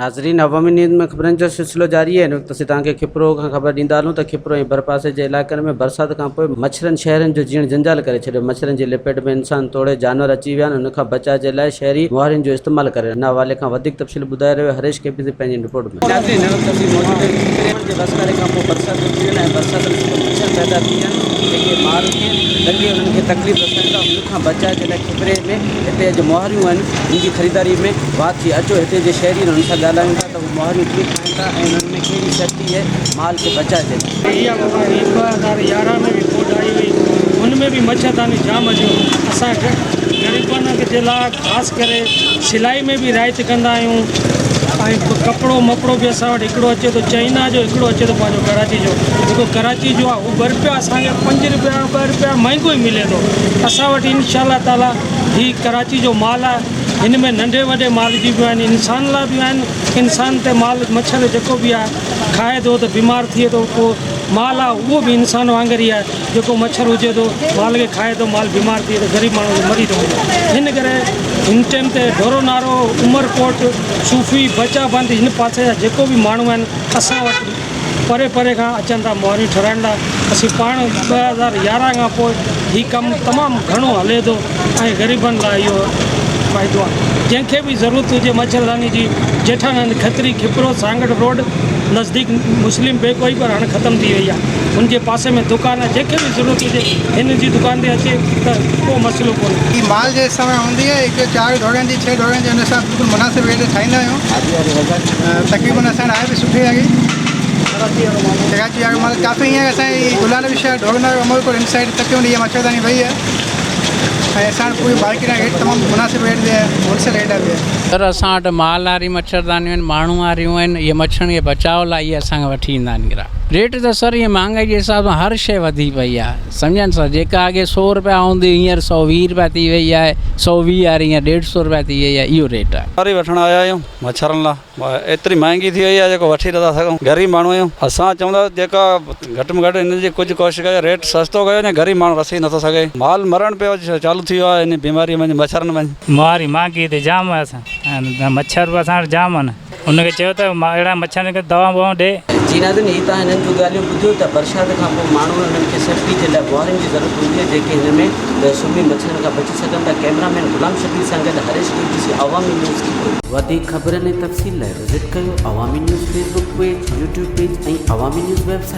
ناظرين عوامي نيوز ۾ خبرن جو سلسلو جاري آهي هن وقت اسين توهان کي کپرو کان خبر ڏيندا هلون ته کپرو ۽ ڀرپاسي جي علائقن ۾ برسات کان پوء مڇرن شهرين جو جيئڻ جنجال ڪري ڇڏيو مڇرن جي لپيٽ ۾ انسان توڙي جانور اچي ويا آهن ان کان بچاء جي لاء شهري مهارين جو استعمال ڪري رهيا آهن ان حوالي کان وڌيڪ تفصيل ٻڌائي رهيو آهي هريش ڪي پي سي پنهنجي رپورٽ ۾. ناظرين هن وقت اسين موجود آهيون کپري جي وسڪاري کان پوء برسات اچي وئي آهي ۽ برساتن سبب مڇر پيدا ٿي ويا آهن جيڪي مال کي لڳي انهن کي تڪليف رسائين ٿا ان کان بچاء جي لاء کپري ۾ هتي اڄ مهاريون آهن جن جي خريداري ۾ واڌ ٿي اچو هتي جي شهري انهن سان ڳالهايون ٿا ته هو مهاريون ڪيئن ٺاهين ٿا ۽ انهن ۾ ڪهڙي سيفٽي آهي مال کي بچاء جي لاء. اها وبا هئي 2011 ۾ به ڪووڊ آئي هئي ان ۾ به مڇرداني جام اچيو اسان غريبن جي لاء خاص ڪري سلائي ۾ به رعايت ڪندا آهيون ۽ ڪپڙو مپڙو به اسان وٽ هڪڙو اچي ٿو چائنا جو هڪڙو اچي ٿو پنهنجو ڪراچي جو جيڪو ڪراچي جو آهي اهو ٻه روپيا اسان کي پنج روپيا ٻه روپيا مهنگو ئي ملي ٿو اسان وٽ انشاء الله تعالي هي ڪراچي جو مال آهي هن ۾ ننڍي وڏي مال جي به آهن انسان لاء به آهن انسان تي مال مڇر جيڪو به آهي کائي ٿو ته بيمار ٿئي ٿو پوء مال آهي اهو به انسان وانگر ئي آهي جيڪو مڇر هجي ٿو مال کي کائي ٿو مال بيمار ٿئي ٿو غريب ماڻهو مري ٿو وڃي هن ڪري هن ٽيم تي ڍورو نارو عمر ڪوٽ صوفي بچا بند هن پاسي جا جيڪو به ماڻهو آهن اسان وٽ پري پري کان اچن ٿا مهاريون ٺهرائڻ لاء اسين پاڻ 2011 کان پوء هي ڪم تمام گهڻو هلي ٿو ۽ غريبن لاء اهو فائدو آهي جنهن کي به ضرورت هجي مڇرداني جي ڄيٺانند کتري کپرو سانگهڙ روڊ نزديڪ مسلم بيڪ هئي پر هاڻي ختم ٿي وئي آهي ان جي پاسي ۾ دڪان آهي جنهن کي به ضرورت هجي هن جي دڪان تي اچي ته ڪو مسئلو ڪونهي. هي مال جي حصي ۾ هوندي آهي هڪ چار ڍورن جي ڇهه ڍورن جي ان سان بلڪل مناسب ريٽ تي ٺاهيندا آهيون تقريبن اسان وٽ آهي به سٺي آهي ڪراچي وارو مال ڪافي هينئر اسان جي گلان به شهر ڍورن وارو امر ڪوٽ هن سائيڊ تقريبن اها مڇرداني وئي آهي ۽ اسان وٽ پوري مارڪيٽ ۾ ريٽ تمام مناسب ريٽ تي آهي هول سيل ريٽ آهي. سر اسان وٽ مال واري مڇردانيون آهن ماڻهو واريون آهن اهي مڇرن کي بچاء لاء اهي اسان کان وٺي ايندا آهن گراهڪ. ريٽ ته سر ائين مهانگائي جي حساب سان هر شيء وڌي پئي آهي سمجهيا نه سر جيڪا اڳي سو رپيا هوندي هئي هينئر سو ويهه رپيا ٿي وئي آهي سو ويهه واري هينئر ڏيڍ سو رپيا ٿي وئي آهي اهو ريٽ آهي. واري وٺڻ آيا آهيون مڇرن لاء ايتري مهانگي ٿي وئي آهي جيڪو وٺي نٿا سگهون غريب ماڻهو آهيون اسان چئون ٿا جيڪا گهٽ ۾ گهٽ هن جي ڪجهه ڪوشش ڪجي ريٽ سستو ڪيو وڃي غريب ماڻهو رسي نٿو سگهي مال مرڻ پيو چالو ٿي ويو آهي هن بيماري منجهه مڇرن منجهه. مهاري مهانگي هتي جام آهي اسان مڇر به اسان وٽ جام آهن ان کي چيو ته اهڙا مڇرن کي دوا ٻوائون ڏي. جي ناظرين هي توهان هنن جون ڳالهيون ٻڌيون ته برسات کان پوء ماڻهو انهن کي سيفٽي جي لاء ٻوهارين جي ضرورت هوندي آهي جيڪي هن ۾ سمهي مڇرن کان بچي سگهن ٿا ڪئميرا مين غلام شبير سان گڏ هريش ڪي بي سي عوامي نيوز کي. وڌيڪ خبرن ۽ تفصيل لاء وزٽ ڪيو Awami news Facebook page, YouTube page ۽ Awami news website.